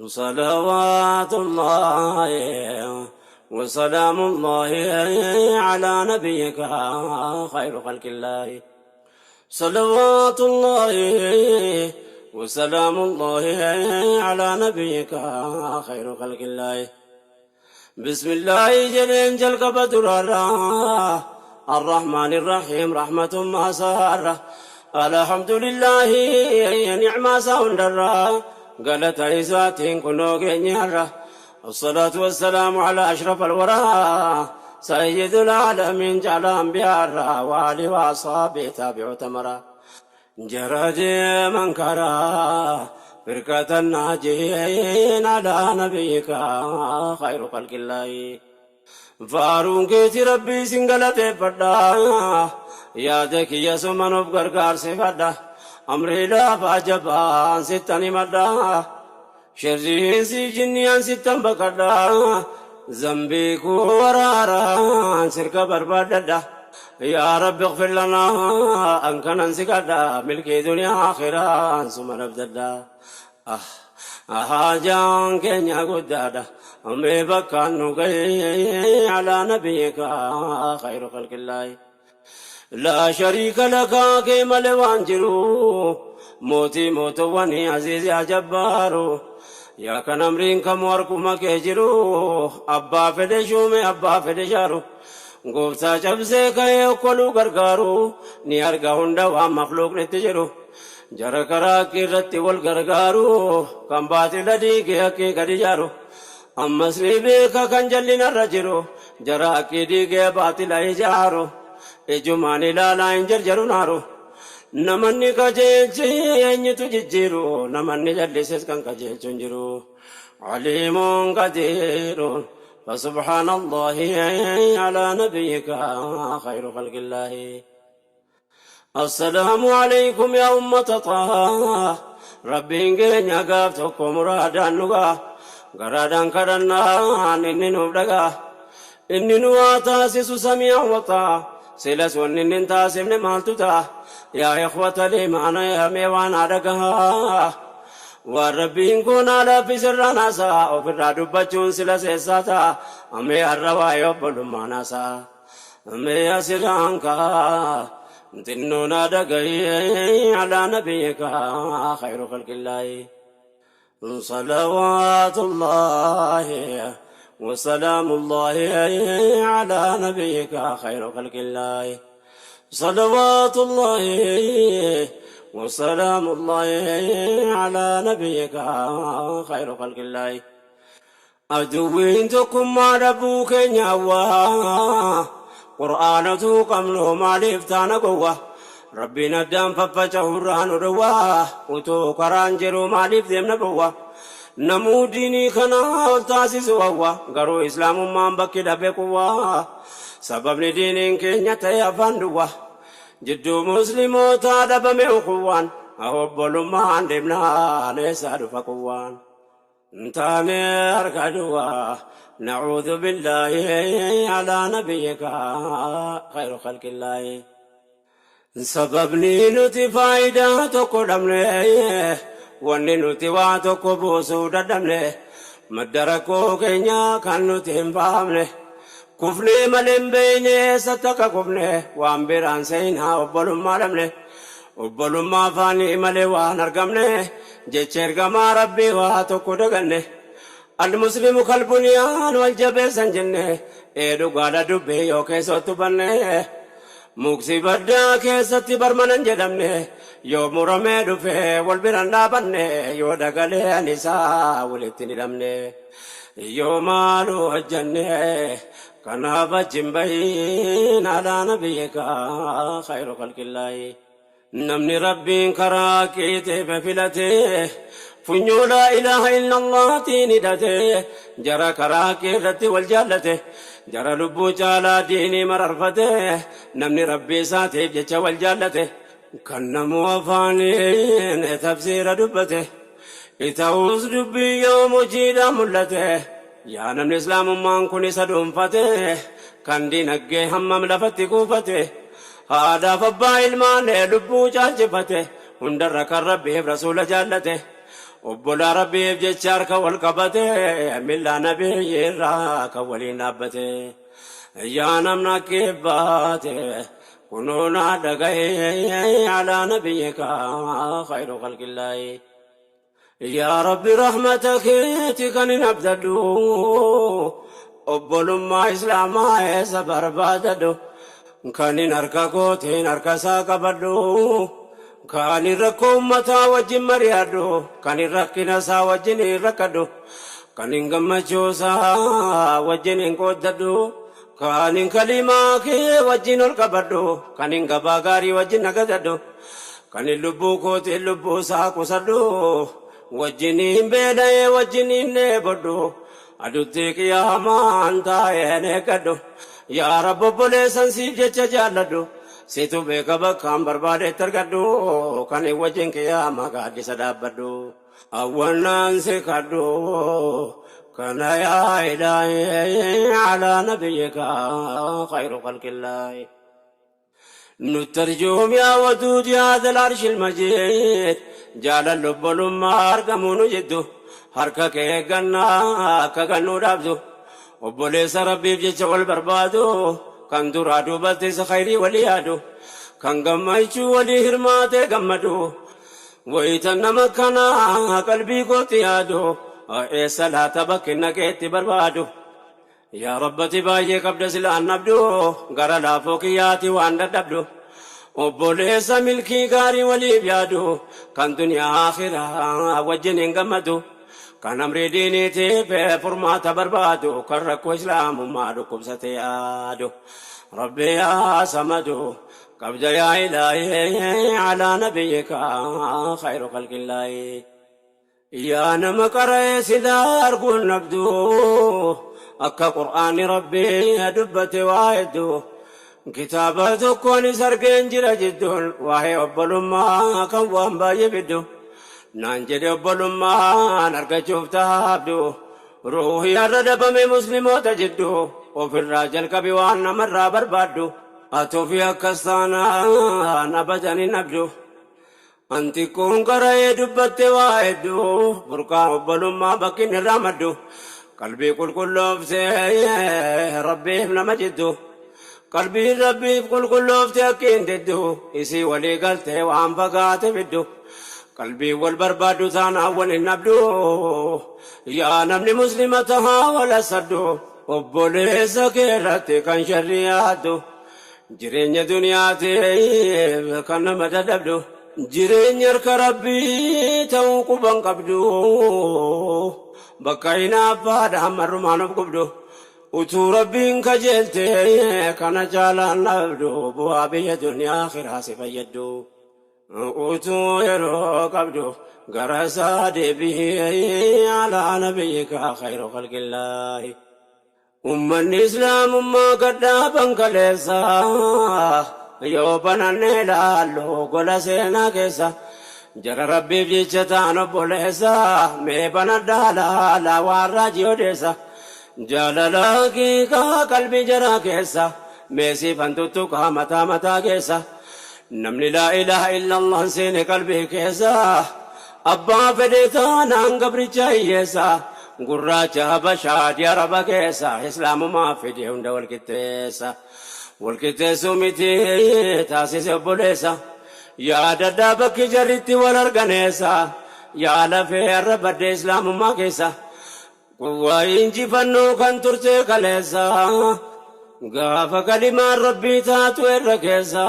صلوات الله وسلام الله على نبيك خير خلق الله. صلوات الله وسلام الله على نبيك خير خلق الله. بسم الله jedheen jalqaba duraarraa، الرحمن الرحيم رحمة ما سارة. الحمد لله نعمة ساوندرا galata isaatiin kunoo keenyarra. الصلاة والسلام على أشرف الورى سيد العالمين جعل أنبياء وآله وأصحابه تابعوا تمرا جرد من كرا فرقة الناجين على نبيك خير خلق الله. Faaruun keeti Rabbii sin galateeffadha, yaada kiyya suman of gargaarsifadha, amrii laafaa jabaan sittan himadha, sharriinsi jinniyaan sittan baqadha, zambii koo waraaraan sirka barbaadadha. يا رب اغفر لنا أن كان سكدا ملكي دنيا آخران ثم نبددا. Haajaan keenya guddaadha, mee bakkaan nu ga'e على نبيك خير خلق الله. لا شريك لك kee malee waan jiru, mootii mootowwanii, aziizi ajabbaaru, yaa kan amriin kamuu harkuma kee jiru, abbaa fedhe shuume, abbaa fedhe shaaru, gooftaa cabsee ka'ee okkoluu gargaaru, ni arga hunda waan makluuqnitti jiru, jara karaa irratti wal gargaaru, kan baatila diigee haqqii gadi jaaru, ammas ni beeka kan jallinarra jiru, jara haqqii diigee baatila ijaaru, ijumaan ilaalaa hin jarjaru naaru. Namanni qajeelche eenyutu jijjiiru? Namanni jallises kan qajeelchu hin jiru. عليم قدير، فسبحان الله على نبيك خير خلق الله. السلام عليكم يا أمة طه. Rabbiin keenya gaaf tokko muraadaan dhugaa garaadhaan kadhannaan inni nuuf dhagaa, inni nu haa taasisu سميعا وطاعة. Silas wanni inni hin taasifne maaltu ta'a? يا إخوة الإيمان, yaa mee waan dhagahaa, waan Rabbiin kun haadha sirraa naasaa ofirraa dubbachuun sila seessaa ta'a. Amee har'a waa'ee obbolummaa naasaa amee asirraan kaa xinnoon dhagahee على نبيك خير خلق الله. صلوات الله وسلام الله على نبيك خير خلق الله. صلوات الله وسلام الله على نبيك خير خلق الله. Aduwwiin tokkummaa dhabuu keenya hawwaa, Qur'aanatu qabnu maaliif taana gowwa? Rabbiin addaan faffaca'urraa nu dhowwaa, utuu karaan jiru maaliif deemna bowwa? Namuu diinii kana ol taasisu hawwa, garuu Islaamummaan bakki dhabe quwwaa. Sababni diiniin keenya ta'e afaan duwwa, jidduu Muslimootaa dhabame ukuwwaan, obbolummaan deemnaan eessaa dhufa quwwaan? Taane harka duwwaa. نعوذ بالله على نبيك خير خلق الله. Sababni nuti faayidaa tokko dhabne, wanni nuti waa tokko buusuu dadhabne, madda rakkoo keenya kan nuti hin fahamne, kufnee malee hin beeyne, eessatti akka kufne waan biraan seenaa obbolummaa dhabne. Obbolummaa afaanii malee waan argamne, jecha ergamaa Rabbii waa tokko daganne. المسلم كالبنيان wal jabeessan jenne, ee dhugaadha dubbii yoo keessattu banne. Muksi baddaa keessatti barmanan jedhamne, yoo muramee dhufe wal biran dhaabanne, yoo dagaleen isaa walitti hin hidhamne, yoo maalu hojjanne, kanaaf achi hin bahin على نبيك خير خلق الله. Namni Rabbiin karaa keetiif filate, funyoo لا إله إلا الله tiin hidhate, jara karaa kee irratti wal jaallate, jara lubbuu caalaa diinii mararfate, namni Rabbii isaatiif jecha wal jaallate, kan namuu afaaniin tafsiira dubbate, ita'uus dubbii yoom hojiidhaan mul'ate? Yaa namni Islaamummaan kun isa dhuunfate, kan dinagdee hammam lafatti kuufate, haadhaaf abbaa ilmaan lubbuu caalchifate, hundarra kan Rabbiif Rasuula jaallate. Obbolaa Rabbiif jecha harka wal qabate, millaa nabiyyi irraa kan waliin dhaabbate. Yaa namna kibbaate kunoo naa dhagaye alaa nabiyyika khayru khalqillaahi. Yaa Rabbi rahmata keeti kan hin abdadhu, obbolummaa islaamaa eessa barbaadadhu, kan hin harka kootiin harka isaa qabadhu, kan hin rakkoo ummataa wajjin mari'adhu, kan hin rakkina isaa wajjin hin rakkadhu, kan hin gammachuu isaa wajjin hin qooddadhu, kan hin kalimaa kee wajjin ol qabadhu, kan hin gabaa gaarii wajjin nagadadhu, kan hin lubbuu kootiin lubbuu isaa qusadhu, wajjin hin beela'ee wajjin hin dheebodhu, adutti qiyaamaan taa'een eeggadhu. Yaa Rabbi obboleessan siif jecha jaalladhu, situ beeka bakkaan barbaadetti argadhu, kan hin wajjin qiyaamaa gaaddisa dhaabbadhu. Awwannaan si kadhu kana yaa ilaahi alaa nabiyyika khayru khalqillaahi. Nuttarjuum yaa waduud yaa dhal arshil majiid, jaalalli obbolummaa argamuu nu jiddu, harka kee eeggannaa akka gannuu dhaabdu, obboleessa Rabbiif jecha wal barbaadu, kan duraa duubatti isa khayrii walii yaadu, kan gammachuu walii hirmaatee gammadu. Wayita nama kanaa qalbii kootti yaadu, eessa laata bakki naqeetti barbaadu? Yaa Rabbati baay'ee qabda silaan dhabdu, gara laafoo kiyyaati waan dadhabdu. Obboleessa milkii gaarii waliif yaadu, kan duniyaa akhiraa wajjin hin gammadu, kan amrii diiniitiif furmaata barbaadu, kan rakkoo islaamummaa dhukkubsate yaadu. Rabbi yaa samadu qabda yaa ilaahi alaa nabiyyika khayru khalqillaahi. Yaa nama qara'ee silaa arguun dhabdu, akka qur'aanni Rabbii dubbate waa hedduu, kitaaba tokkoonis argeen jira jidduun waa'ee obbolummaa kan waan baay'ee fiddu. Naan jedhe obbolummaan argachuuf taabdu, ruuhii har'a dhabame muslimoota jiddu, ofirraa jalqabi waan namarraa barbaaddu, atuufi akkas taanaan abadan hin dhabdu. Anti kun qara'ee dubbatte waa hedduu, burqaa obbolummaa bakki inni irraa maddu, qalbii qulqulloofte Rabbiif nama jiddu, qalbiin Rabbiif qulqulloofte akki hin diddu, isii walii galtee waan fagaate fiddu, qalbiin wal barbaaddu taanaan wal hin dhabdu. Yaa namni muslima tahaa wal hasaddu, obboleessa kee irratti kan sharrii yaaddu, jireenya duniyaatiif kan nama dadhabdu, jireenya harka Rabbii ta'uu quban qabdu, bakka hinaaffaadhaan marrumaan of gubdu, utuu Rabbiin kajeelte kana caalaan dhabdu, bu'aa biyya duniyaa akhiraa si fayyaddu. Utuu yeroo qabdu gara isaa deebi'ee alaa nabiyyika khayru khalqillaahi. Ummanni islaamummaa gadhaaban kaleessa, yoo bananne ilaallu gola seenaa keessa, jara Rabbiif jecha ta'an obboleessa, mee banadhaa laalaa waan raajii odeessa, jaalala haqiiqaa qalbii jaraa keessa, mee siifan tuttuqaa mataa mataa keessa. Namni laa ilaaha illallah seene qalbii keessa, abbaa fedhe taanaan gabricha hiyyeessa, gurraacha habashaa adii araba keessa, islaamumaa fide hunda wal qixxeessa. Wal qixxeessuu miti taasise obboleessa. Yaadadhaa bakki jarritti wal arganeessa, yaa lafee har'a badde islaamummaa keessa. Quwwaa injifannoo kan turte kaleessa, gaafa kalimaan Rabbii taatu irra keessa,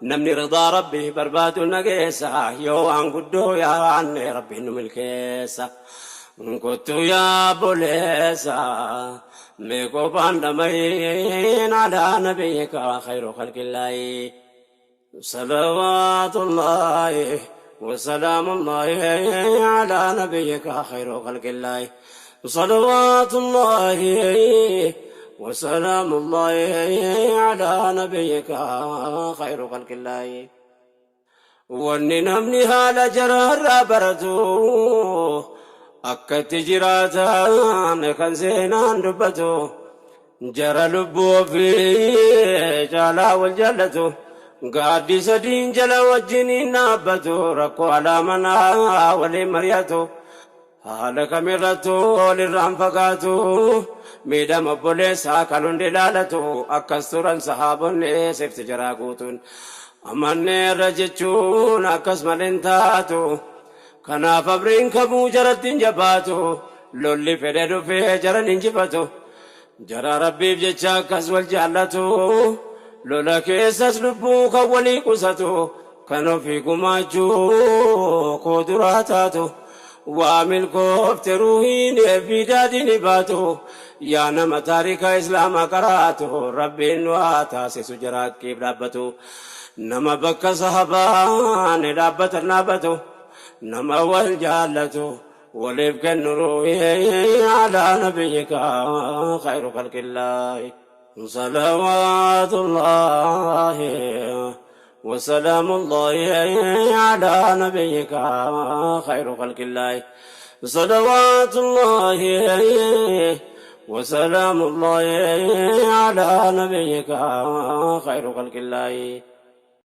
namni ridaa Rabbii barbaadu nageessa, yoo waan guddoo yaanne Rabbiin nu milkeessa. Kottu yaa obboleessa, mee qophaan dhama'iin alaa nabiyyika khayru khalqillaahi. Salawaatullaahi wasalaamullaahi alaa nabiyyika khayru khalqillaahi. Salawaatullaahi wasalaamullaahi alaa nabiyyika khayru khalqillaahi. Wanni namni haala jaraarraa baratu, akka itti jiraatan kan seenaan dubbatu, jara lubbuu ofii caalaa wal jaallatu, Gaaddisa diin jala wajjiniin dhaabbatu, rakkoo alaa manaa waliin mari'atu. Haala kamirrattuu walirraan fagaatu, miidhama obboleessaa kan hundi ilaalatu. Akkas turan sahaabonni sifti jaraa guutuun. Amanneerra jechuun akkas malee hin taatu. Kanaaf abriin kamuu jaratti hin jabaatu. Lolli fedhe dhufee jaran injifatu. Jara Rabbiif jecha akkas wal jaallatu. Lola keessas lubbuu kan walii qusatu. Kan ofii gumaachuu koo duraa taatu. Waa milkoofte ruuhiin fi daadhiin baatu. Yaa nama taarika Islaamaa qaraatu, Rabbiin nu haa taasisu jara haqqiif dhaabbatu. Nama bakka sahabaan dhaabbatan dhaabbatu. Nama wal jaallatu, waliif kennu ruuhii alaa nabiyyika khayru khalqillaahi. Salawaatullaahi wasalaamullaahi alaa nabiyyika khayru khalqillaahi. Salawaatullaahi wasalaamullaahi alaa nabiyyika khayru khalqillaahi.